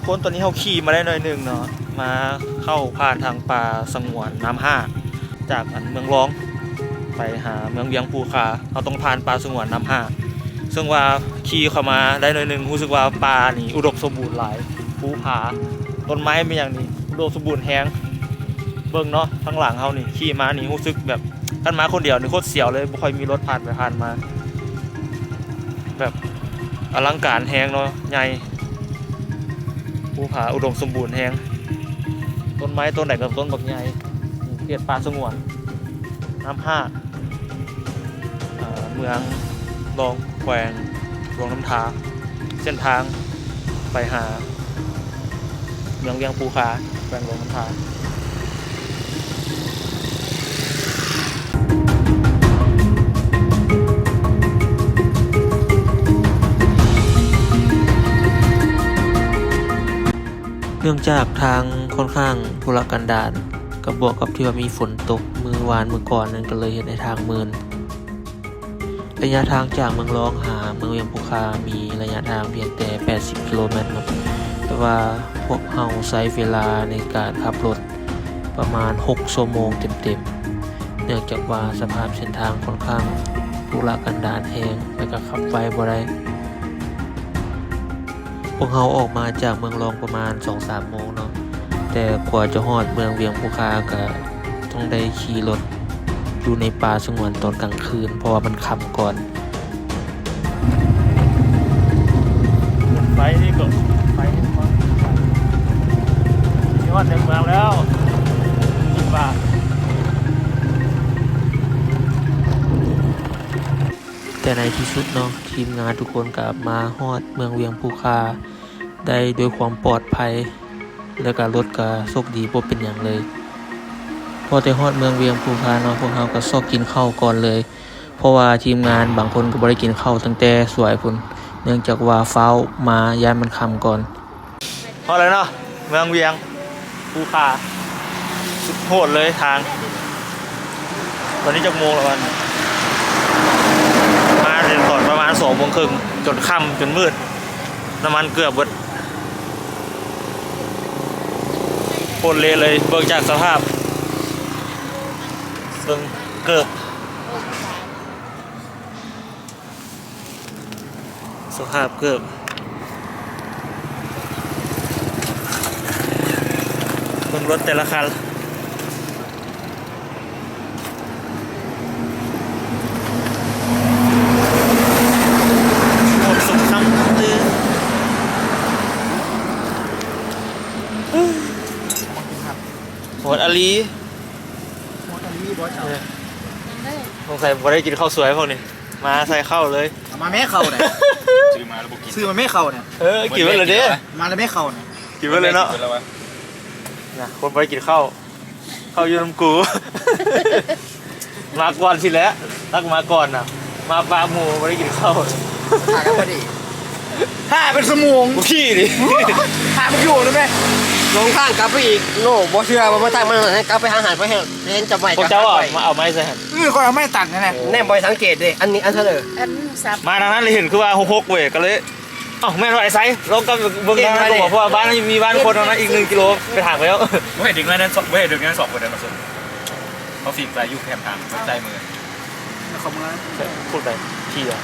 ຄົນ ຕອນນີ້ເຮົາຂີ່ມາໄດ້ໜ້ອຍໜຶ່ງເນາະ ມາເຂົ້າຜ່ານທາງປ່າສະຫງວນນ້ຳຫ້າ ຈາກອັນເມືອງລອງໄປຫາເມືອງວຽງພູຄາ ເຮົາຕ້ອງຜ່ານປ່າສະຫງວນນ້ຳຫ້າ ເຊິ່ງວ່າຂີ່ເຂົ້າມາໄດ້ໜ້ອຍໜຶ່ງ ຮູ້ສຶກວ່າປ່ານີ້ອຸດົມສົມບູນຫຼາຍ ພູຜາ ຕົ້ນໄມ້ແມ່ນຫຍັງນີ້ອຸດົມສົມບູນແຮງ. ເບິ່ງເນາະ ທາງຫຼັງເຮົານີ້ຂີ່ມານີ້ຮູ້ສຶກແບບ ຄັນມາຄົນດຽວນີ້ໂຄດສຽວເລີຍ ບໍ່ຄ່ອຍມີລົດຜ່ານໄປຜ່ານມາ ແບບອະລັງການແຮງເນາະ ໃຫຍ່ ພູຜາອຸດົມສົມບູນແຮງ ຕົ້ນໄມ້ຕົ້ນໃດກໍຕົ້ນບັກໃຫຍ່ ເຂດປ່າສະຫງວນນ້ຳຫ້າ ເອີ ເມືອງລອງ ແຂວງຫຼວງນ້ຳທາ ເສັ້ນທາງໄປຫາ ເມືອງວຽງພູຄາ ແຂວງຫຼວງນ້ຳທາ. ເນື່ອງຈາກທາງຂ້ອນຂ້າງທຸລະກັນດານ ກັບບວກກັບທີ່ວ່າມີຝົນຕົກມື້ວານມື້ກ່ອນນັ້ນ ກໍເລີຍເຮັດໃຫ້ທາງມື່ນ. ໄລຍະທາງຈາກເມືອງລອງຫາເມືອງວຽງພູຄາ ມີໄລຍະທາງພຽງແຕ່ແປດສິບກິໂລແມັດເນາະ ແຕ່ວ່າພວກເຮົາໃຊ້ເວລາໃນການຂັບລົດປະມານຫົກຊົ່ວໂມງເຕັມໆ ເນື່ອງຈາກວ່າສະພາບເສັ້ນທາງຂ້ອນຂ້າງທຸລະກັນດານແຮງ ແລະ ກໍຂັບໄວບໍ່ໄດ້. ພວກເຮົາອອກມາຈາກເມືອງລອງປະມານສອງສາມໂມງເນາະ ແຕ່ກວ່າຈະຮອດເມືອງວຽງພູຄາກະຕ້ອງໄດ້ຂີ່ລົດຢູ່ໃນປ່າສະຫງວນຕອນກາງຄືນ ເພາະວ່າມັນຄ່ຳກ່ອນ. ໄປນີ້ກໍໄປນີ້ກ່ອນ ຊິຮອດໃນເມືອງແລ້ວ ຄິດວ່າ. ແຕ່ໃນທີ່ສຸດເນາະ ທີມງານທຸກຄົນກໍມາຮອດເມືອງວຽງພູຄາໄດ້ດ້ວຍຄວາມປອດໄພ ແລ້ວກໍລົດກໍໂຊກດີບໍ່ເປັນຫຍັງເລີຍ. ພໍແຕ່ຮອດເມືອງວຽງພູຄາເນາະ ພວກເຮົາກໍຊອກກິນເຂົ້າກ່ອນເລີຍ ເພາະວ່າທີມງານບາງຄົນກໍບໍ່ໄດ້ກິນເຂົ້າຕັ້ງແຕ່ສວຍພຸ້ນ ເນື່ອງຈາກວ່າຟ້າວມາ ຢ້ານມັນຄ່ຳກ່ອນ. ຮອດແລ້ວເນາະ ເມືອງວຽງພູຄາ ສຸດໂຫດເລີຍທາງ. ຕອນນີ້ຈັກໂມງແລ້ວວະ? ມາແຕ່ຕອນປະມານສອງໂມງເຄິ່ງ ຈົນຄ່ຳ ຈົນມືດ ນ້ຳມັນເກືອບເບິດ ໂຄດເລະເລີຍ. ເບິ່ງຈາກສະພາບ ເບິ່ງເກີບ ສະພາບເກີບ ເບິ່ງລົດແຕ່ລະຄັນ ໂຫດສົມຄຳລື ໂຫດອີ່ຫຼີ. ໂຫດອີ່ຫຼີບໍ່ເຈົ້າ? ເອີ ສົງໄສບໍ່ໄດ້ກິນເຂົ້າສວຍພວກນີ້. ມາໃສ່ເຂົ້າເລີຍ ເອົາມາແມ້ເຂົ້ານະ ຊື້ມາແລ້ວບໍ່ກິນ ຊື້ມາແມ້ເຂົ້ານະ. ເອີ ກິນເບິດແລ້ວເດ້ ມາແລ້ວແມ້ເຂົ້ານະ ກິນເບິດເລີຍເນາະ. ຄົນບໍ່ໄດ້ກິນເຂົ້າ ເຂົ້າຢູ່ນຳກູ. ມາກ່ອນຊິແຫຼະ ຕັກມາກ່ອນນະ ມາປະໝູ່ບໍ່ໄດ້ກິນເຂົ້າ ຖ້າເປັນຊົ່ວໂມງ ກູຂີ່ດິ ຖ້າມັນຢູ່ນະແມ່. ລົງທາງກັບໄປອີກ ໂນ ບໍ່ເຊື່ອວ່າມາທາງມັນ ກັບໄປຫາຫານໄປ ເຫັນຈະໄໝ້ ພວກເຈົ້າເອົາ ມາເອົາໄມ້ໃສ່ຫັ້ນ. ເອີ ຂ້ອຍເອົາໄມ້ຕັດນັ້ນແຫຼະ ແນ່ບໍ່ໄດ້ສັງເກດເດ້. ອັນນີ້ອັນເທື່ອເລີຍ ມາທາງນັ້ນເລີຍ ເຫັນຄືວ່າຫົກຫົກເວີຍ ກໍເລີຍ ເອົ້າ ແມ່ນວ່າໄອ້ໄຊ ລອງກັບເບິ່ງທາງນັ້ນກໍບອກ ເພາະວ່າບ້ານ ມີບ້ານຄົນເຮົານັ້ນອີກໜຶ່ງກິໂລ ໄປຖາມເຂົາເຈົ້າ. ບໍ່ເຫັນດຶງແມ່ນສອງ ບໍ່ເຫັນດຶງແມ່ນສອງຄົນເດີ ມາສົ່ງ ເຂົາຟີກໄປຢູ່ແຄມທາງ ໄປໃຕ້ມື ເຂົາເມືອງ ພຸ້ນໄປຂີ່ອະ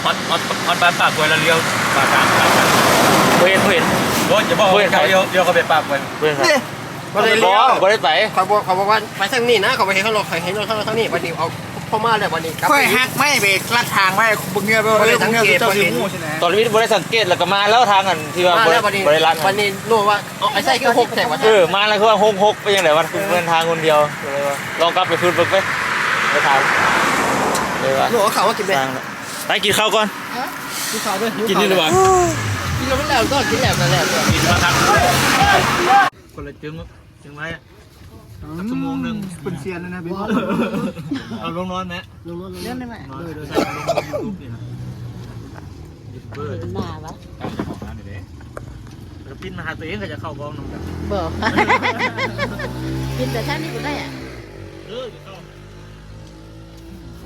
ຮອດ ຮອດ ຮອດບ້ານປາກຫ້ວຍແລ້ວລ້ຽວ ປາກກາງ ບໍ່ເຫັນ ບໍ່ເຫັນ ບໍ່ ຢ່າບອກ ບໍ່ເຫັນ ເຈົ້າລ້ຽວ ລ້ຽວເຂົ້າໄປປາກຫ້ວຍ ບໍ່ເຫັນ ເດ້ ບໍ່ໄດ້ລ້ຽວ ບໍ່ໄດ້ໄປ ຂ້ອຍບອກ ຂ້ອຍບອກວ່າໄປທາງນີ້ນະ ຂ້ອຍບໍ່ເຫັນເຂົາ ຂ້ອຍເຫັນເຂົາທາງນີ້ ບັດນີ້ເອົາ ພໍມາແລ້ວບັດນີ້ກັບ ຂ້ອຍຫັກໄມ້ໄປລັດທາງໄວ້ ເບິ່ງເຫື່ອ ບໍ່ໄດ້ສັງເກດ ເຈົ້າຊິຮູ້ຊີ້ນະ ຕອນນີ້ບໍ່ໄດ້ສັງເກດ ແລ້ວກໍມາແລ້ວທາງອັນທີ່ວ່າບໍ່ໄດ້ລັດ ບັດນີ້ໂນວ່າ ເອົ້າ ໄອ້ໄຊຄືຫົກແທ້ວະ ເອີ ມາແລ້ວຄືວ່າຫົກຫົກ ເປັນຈັ່ງໃດວະ ເດີນທາງຄົນດຽວ ກໍເລີຍວ່າລອງກັບໄປຄືນເບິ່ງໄປ ໄປຖາມ ເລີຍວ່າ ໂນ ເອົາເຂົ້າມາກິນແດ່ ໄປກິນເຂົ້າກ່ອນ ກິນເຂົ້າເດີ ກິນນີ້ເລີຍວະ ກິນແລ້ວມັນແລ້ວກໍກິນແລ້ວກໍແລ້ວ ກິນມາຄັກ ຄົນລະຈຶ່ງ ຈຶ່ງໄວ້ ອືມ ຈັກຊົ່ວໂມງໜຶ່ງ ເພິ່ນເຊຍນແລ້ວນະ ເປັນ ເອົາລົງນອນແມະ ລົງນອນ ເລື່ອນໄດ້ໄໝ ນອນ ເດີ ເດີ ໃສ່ລົງຢູທູບນີ້ນະ ຢູທູບເບີ ເປັນໜ້າວະ ເຈົ້າເຈົ້າຂອງຮ້ານນີ້ເດ້ ແລ້ວປິ່ນມາຫາຕົວເອງກໍຈະເຂົ້າກ້ອງນຳກັນ ບໍ່ ປິ່ນແຕ່ທາງນີ້ບໍ່ໄດ້ອະ ເອີ ເຂົ້າ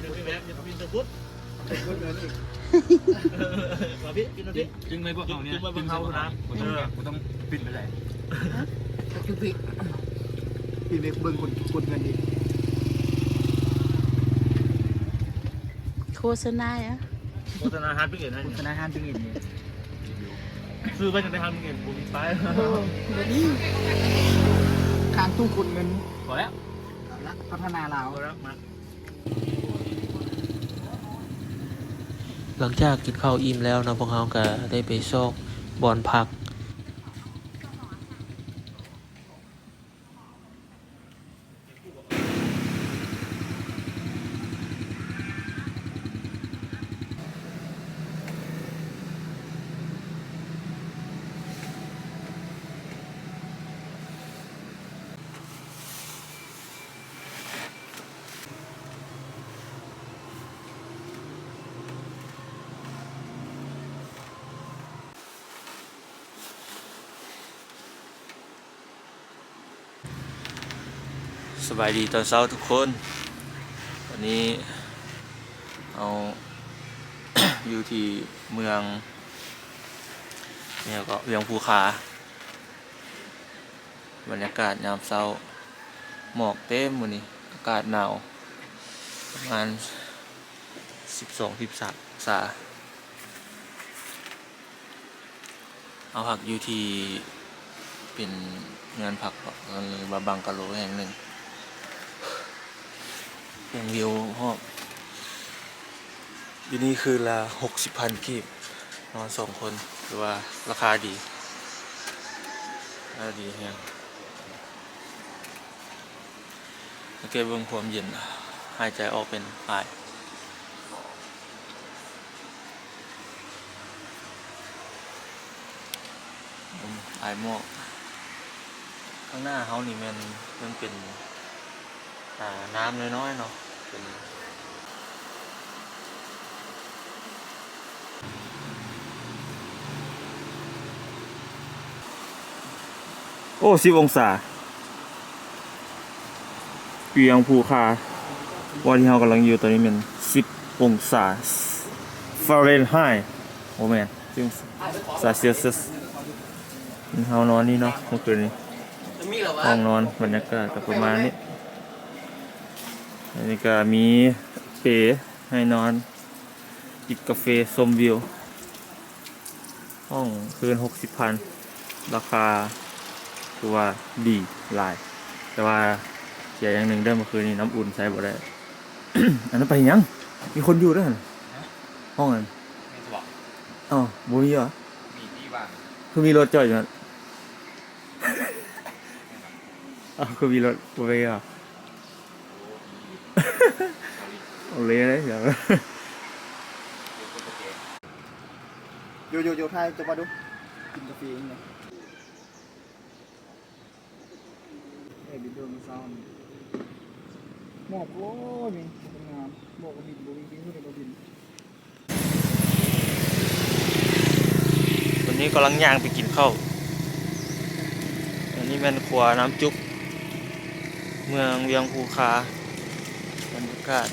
ເດີ ແບບ ແບບ ແບບ ແບບ ແບບ ມາພີ່ ກິນມາພີ່ ຈຶ່ງໄວ້ພວກເຮົານີ້ ຈຶ່ງໄວ້ພວກເຮົານະ ເອີ ບໍ່ຕ້ອງປິດໄປໃດ ປິດເບິ່ງຄົນກົດເງິນອີກ ໂຄສະນາຫຍັງ? ໂຄສະນາຮ້ານປິກເອັນ ໂຄສະນາຮ້ານປິກເອັນນີ້ ຊື້ໄວ້ຈັ່ງໃດຮ້ານປິກເອັນ ບໍ່ມີປ້າຍ ເອີ ບໍ່ມີ ຂ້າງຕູ້ກົດເງິນ ພໍແລ້ວ ເອົາລະ ພັດທະນາລາວ ພໍແລ້ວ ມາ. ຫຼັງຈາກກິນເຂົ້າອີ່ມແລ້ວເນາະ ພວກເຮົາກະໄດ້ໄປຊອກບ່ອນພັກ. ສະບາຍດີຕອນເຊົ້າທຸກຄົນ. ວັນນີ້ເຮົາຢູ່ທີ່ເມືອງ ຫຍັງເກາະ ວຽງພູຄາ. ບັນຍາກາດຍາມເຊົ້າ ໝອກເຕັມມື້ນີ້ ອາກາດໜາວ ປະມານສິບສອງ ສິບສາມອົງສາ. ເຮົາພັກຢູ່ທີ່ເປັນເຮືອນພັກເນາະ ຫຼືວ່າບັງກະໂລແຫ່ງໜຶ່ງ ເບິ່ງວິວຮອບ. ຢູ່ນີ້ຄືນລະຫົກສິບພັນກີບ ນອນສອງຄົນ ຖືວ່າລາຄາດີ ລາຄາດີແຮງ. ສັງເກດເບິ່ງຄວາມເຢັນ ຫາຍໃຈອອກເປັນອາຍ ອາຍໝອກ. ຂ້າງໜ້າເຮົານີ້ແມ່ນ ມັນເປັນ ອ່າ ນ້ຳນ້ອຍໆເນາະ ເປັນ ໂອ້ ສິບອົງສາ ວຽງພູຄາ ວ່າທີ່ເຮົາກຳລັງຢູ່ຕອນນີ້ແມ່ນສິບອົງສາຟາເຣນໄຮ ບໍ່ແມ່ນ ເປັນອົງສາເຊລຊຽສ. ເຮົານອນນີ້ເນາະ ເມື່ອຄືນນີ້ ຫ້ອງນອນ ບັນຍາກາດກໍປະມານນີ້. ອັນນີ້ກໍມີເປໃຫ້ນອນ ຈິບກາເຟ ຊົມວິວ. ຫ້ອງຄືນຫົກສິບພັນ ລາຄາຖືວ່າດີຫຼາຍ ແຕ່ວ່າເສຍຢ່າງໜຶ່ງເດີ ເມື່ອຄືນນີ້ນ້ຳອຸ່ນໃຊ້ບໍ່ໄດ້. ອັນນັ້ນໄປຫຍັງ? ມີຄົນຢູ່ເດີຫັ້ນ ຮະ? ຫ້ອງນັ້ນ ມີບໍ່? ເອົ້າ ບໍ່ມີຫວາ? ມີທີ່ວ່າງ ຄືມີລົດຈອດຢູ່ຫັ້ນ? ເອົ້າ ຄືມີລົດ ບໍ່ໄປຫວາ? ໂອ້ ເອົາເລີຍເດີ. ໂຢ ໂຢ ໂຢ ຖ່າຍຈັກບາດດູ ກິນກາເຟອີ່ຫຍັງ. ເອີ ບິນໂດນເສົານີ້ ໝອກ ໂອ້ຍ ມີຄົນງາມ ໝອກກໍບິນ ບໍ່ມີ ບິນ ບໍ່ໄດ້ ບໍ່ບິນ. ຕອນນີ້ກຳລັງຍ່າງໄປກິນເຂົ້າ. ອັນນີ້ແມ່ນຄົວນ້ຳຈຸກ ເມືອງວຽງພູຄາ. ບັນຍາກາດ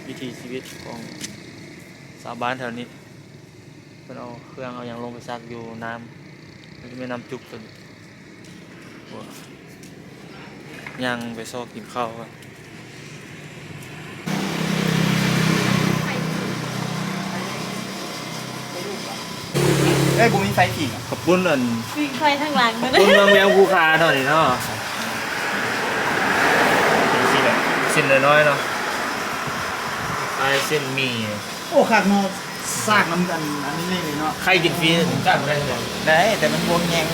ວິຖີຊີວິດຂອງຊາວບ້ານແຖວນີ້ ເພິ່ນເອົາເຄື່ອງເອົາຫຍັງລົງໄປຊັກຢູ່ນ້ຳ ມັນຈະມີນ້ຳຈຸກຕົວນີ້ ຍ່າງໄປຊອກກິນເຂົ້າກ່ອນ. ເອີຍ ບໍ່ມີໄຟຜິງ ເຂົ້າປຸ້ນອັນ ຜິງໄຟທາງຫຼັງ ເຂົ້າປຸ້ນເມືອງວຽງພູຄາເນາະນີ້ເນາະ. ເປັນເສັ້ນ ເສັ້ນນ້ອຍໆເນາະ ຄ້າຍເສັ້ນໝີ່. ໂອ້ ຄັກເນາະ ສາກນຳກັນ ອັນນີ້ເລີຍເນາະ. ໃຄກິນຟຣີ ຈັດບໍ່ໄດ້ເລີຍ ໄດ້ ແຕ່ມັນບໍ່ແຍງ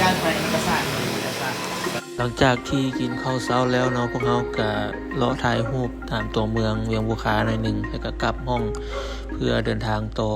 ຍ່າງໄປມັນກໍສາກ ມັນກໍສາກ. ຫຼັງຈາກທີ່ກິນເຂົ້າເຊົ້າແລ້ວເນາະ ພວກເຮົາກະເລາະຖ່າຍຮູບຕາມຕົວເມືອງວຽງບູຄາໜ້ອຍໜຶ່ງ ແລ້ວກະກັບຫ້ອງເພື່ອເດີນທາງຕໍ່.